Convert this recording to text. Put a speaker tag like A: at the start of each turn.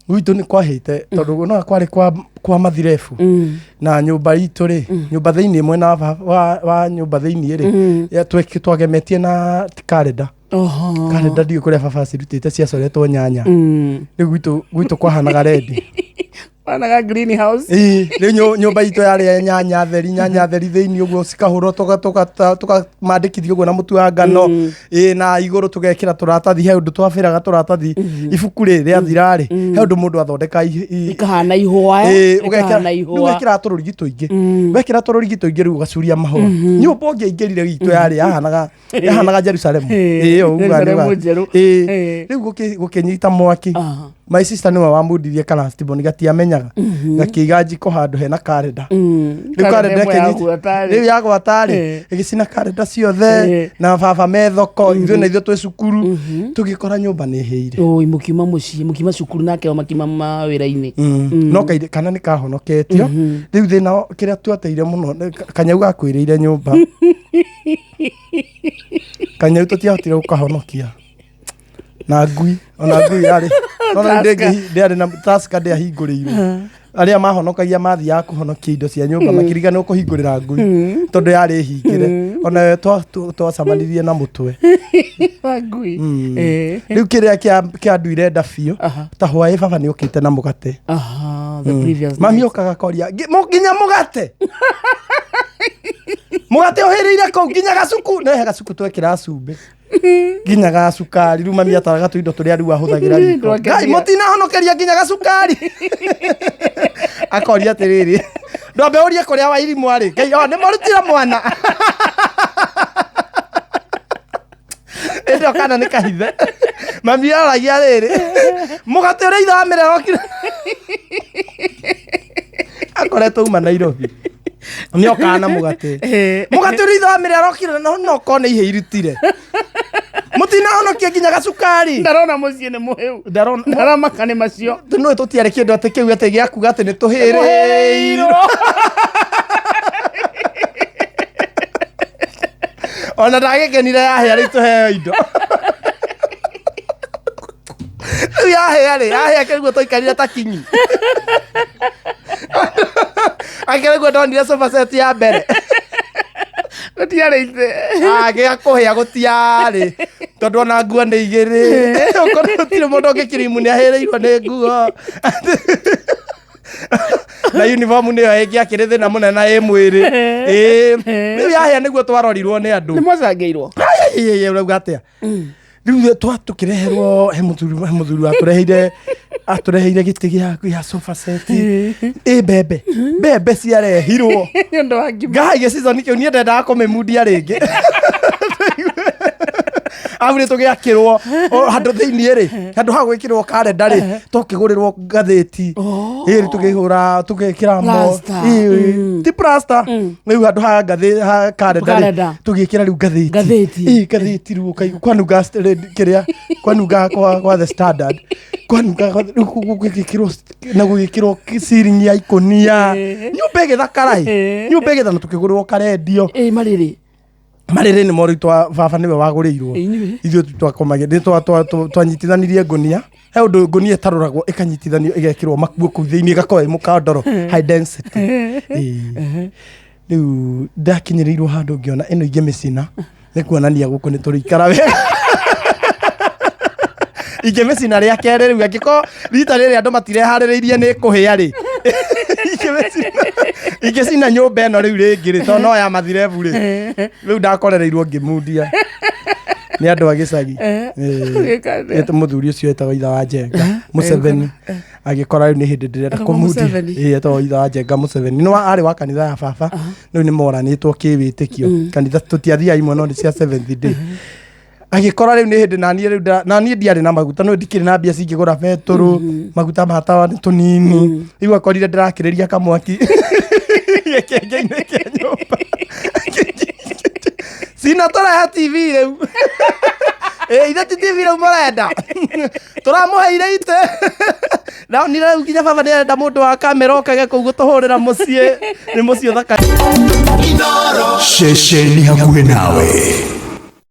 A: Gwitũ nĩ kwahĩte tondũ no kwarĩ kwa mathirebu na nyũmba itũ rĩ, nyũmba thĩinĩ mwena wa nyũmba thĩinĩ rĩ, twagemetie na karenda. Karenda ndiũĩ kũrĩa baba acirutĩte, ciacoretwo nyanya. Rĩu gwitũ kwahanaga rendi.
B: Wanaga greenhouse.
A: Ĩĩ, rĩu nyũmba itũ yarĩ ya nyanya theri, nyanya theri thĩinĩ ũguo cikahũrwo, tũkamandĩkithia ũguo na mũtu wa ngano. Ĩĩ, na igũrũ tũgekĩra tũratathi, he ũndũ twabĩraga tũratathi ibuku rĩ rĩathira rĩ, he ũndũ mũndũ athondeka
B: Ikahana ihũa.
A: Ĩĩ,
B: Ikahana
A: rĩu
B: ihũa.
A: ũgekĩra tũrũrigi tũingĩ, wekĩra tũrũrigi tũingĩ rĩu ũgacuria mahũa. Nyũmba ũngĩaingĩrire itũ yarĩ yahanaga Jerusalemu. Ĩĩ, ũguo
B: Jerusalemu njerũ.
A: Ĩĩ.
B: Ĩĩ.
A: Rĩu gũkĩnyita mwaki. My sister nĩwe wamundirie karastiboni, gatiamenyaga, gakĩiga njiko handũ hena karenda. Rĩu karenda
B: Karenda ĩmwe yagwata rĩ.
A: rĩu yagwata rĩ, ĩgĩcina karenda ciothe. Na baba me thoko, ithuĩ na ithuĩ twĩ cukuru, tũgĩkora nyũmba nĩ ĩhĩire.
B: Oi, mũkiuma mũciĩ, mũkiuma cukuru nake o makiuma mawĩra-inĩ.
A: No kana nĩ kahonoketio. Rĩu thĩna kĩrĩa twateire mũno nĩ kanyau gakwĩrĩire nyũmba. Kanyau tũtiahotire gũkahonokia na ngui, ona ngui yarĩ ona
B: Tusker.
A: ndĩarĩ na taska, ndĩahingũrĩirwo. Arĩa mahonokagia mathiaga kũhonokia indo cia nyũmba makĩriganĩrwo kũhingũrĩra ngui tondũ yarĩ hingĩre. Ona twacemanirie na mũtwe
B: wa ngui.
A: Rĩu kĩrĩa kĩanduire nda biũ, ta hwaĩ baba nĩ okĩte na mũgate.
B: Aha, the previous
A: Mami
B: night.
A: okaga koria, "Nginya mũgate, mũgate ũhĩrĩire kũu, nginya gacuku nehe gacuku twekĩra cumbĩ, nginya gacukari." Rĩu mami ataraga tũindo tũrĩa rĩu ahũthagĩra riko.
B: Ndwakendia.
A: Ngai, mũtinahonokeria nginya gacukari. Akoria atĩrĩrĩ, ndwambe ũrie kũrĩa wairimũ arĩ. Ngai, o nĩ marutire mwana ĩndĩ kana nĩ kahithe. Mami aragia rĩrĩ, mũgate ũrĩa ithe wa mĩrera okire akoretwo uma Nairobi nĩ okaga na mũgate. Mũgate ũrĩa ithe wa mĩrera okire no korwo nĩ ihe irutire, mũtinahonokia nginya gacukari.
B: Ndarona mũciĩ nĩ mũhĩu.
A: Ndarona.
B: Ndaramaka nĩ macio.
A: Nĩ tũtiarĩ kĩndũ atĩ kĩu atĩ gĩa kuga atĩ nĩ tũhĩrĩirwo. Ona ndagĩkenire yahĩa, rĩu tũheo indo rĩu yahĩa rĩ, yahĩa kĩguo tũikarire ta kinyi akĩrĩguo ndonire sofa set ya mbere.
B: Gũtiarĩ ithe.
A: Gĩa kũhĩa gũtiarĩ tondũ ona nguo nĩ igĩrĩ. Okorwo gũtirĩ mũndũ ũngĩkirimu nĩ ahĩrĩirwo nĩ nguo na uniform nĩyo ĩngĩakĩrĩ thĩna mũnene na ĩ mwĩrĩ. Ĩĩ, rĩu yahĩa nĩguo twarorirwo nĩ andũ.
B: Nĩ mwacangĩirwo.
A: Ĩĩ, ũrauga atĩa? Rĩu twa tũkĩreherwo he mũthuri atũreheire gĩtĩ gĩa sofa set. Ĩ mbembe, mbembe ciarehirwo
B: nĩ ũndũ wa ngima.
A: Ngai, gĩciconi kĩu niĩ ndendaga kũmĩmundia rĩngĩ. Au nĩ tũgĩakĩrwo o handũ thĩiniĩ rĩ, handũ ha gwĩkĩrwo karenda rĩ, tũkĩgũrĩrwo ngathĩti. Ĩ tũkĩhũra tũgĩkĩra mo
B: Plaster.
A: Ĩ, ti plaster. Rĩu handũ ha ngathĩ ha karenda rĩ,
B: Karenda.
A: tũgĩkĩra rĩu ngathĩti.
B: Ngathĩti.
A: Ĩ, ngathĩti rĩu ũkaigua kwanunga kĩrĩa kwanunga kwa The Standard kwanunga rĩu gũgĩkĩrwo na gũgĩkĩrwo ceiling ya ikũnia, nyũmba ĩgĩthakara ĩ, nyũmba ĩgĩthana, tũkĩgũrĩrwo karendio.
B: Ĩ marĩrĩ?
A: Marĩrĩ nĩ morĩ twa baba nĩwe wagũrĩirwo.
B: Inyuĩ?
A: Ithuĩ twakomagia nĩ twanyitithanirie ngũnia. He ũndũ ngũnia ĩtarũragwo, ĩkanyitithanio, ĩgekĩrwo makuo kũu thĩinĩ, ĩgakorwo ĩ mũkandoro high density. Ĩĩ. Rĩu ndakinyĩrĩirwo handũ ngĩona ĩno ingĩmĩcina nĩ kuonania gũkũ nĩ tũrĩikara wega. Ingĩmĩcina rĩa kerĩ rĩu, angĩkorwo rita rĩrĩ andũ matireharĩrĩirie nĩ kũhĩa rĩ, ingĩcina nyũmba ĩno rĩu rĩngĩ rĩ, tondũ no ya mathirebu rĩ, rĩu ndakorereirwo ngĩmundia nĩ andũ a gĩcagi. Ĩĩ.
B: Ũgĩka atĩa?
A: Mũthuri ũcio etagwo ithe wa Njenga Museveni, agĩkora rĩu nĩ hĩndĩ ndĩrenda
B: Etagwo
A: kũmundia.
B: Museveni?
A: Ĩĩ, etagwo ithe wa Njenga Museveni, nĩ arĩ wa kanitha ya baba. Rĩu nĩ moranĩtwo kĩwĩtĩkio, kanitha tũtiathiaga imwe, no nĩ cia Seventh Day. Agĩkora rĩu nĩ hĩndĩ naniĩ rĩu naniĩ ndiarĩ na maguta, no ndikĩrĩ na mbia cingĩgũra betũrũ, maguta ma tawa nĩ tũnini. Rĩu akorire ndĩrakĩrĩria kamwaki gĩkĩngĩ-inĩ kĩa nyũmba. Cina tũrehe TV rĩu. Ĩ ithe ti TV rĩu mũrenda, tũramũheire ite. Ndonire rĩu nginya baba nĩ arenda mũndũ wa kamera okage kũu gũtũhũrĩra mũciĩ nĩ mũciĩ ũthaka.
C: Ceceni hakuhĩ nawe.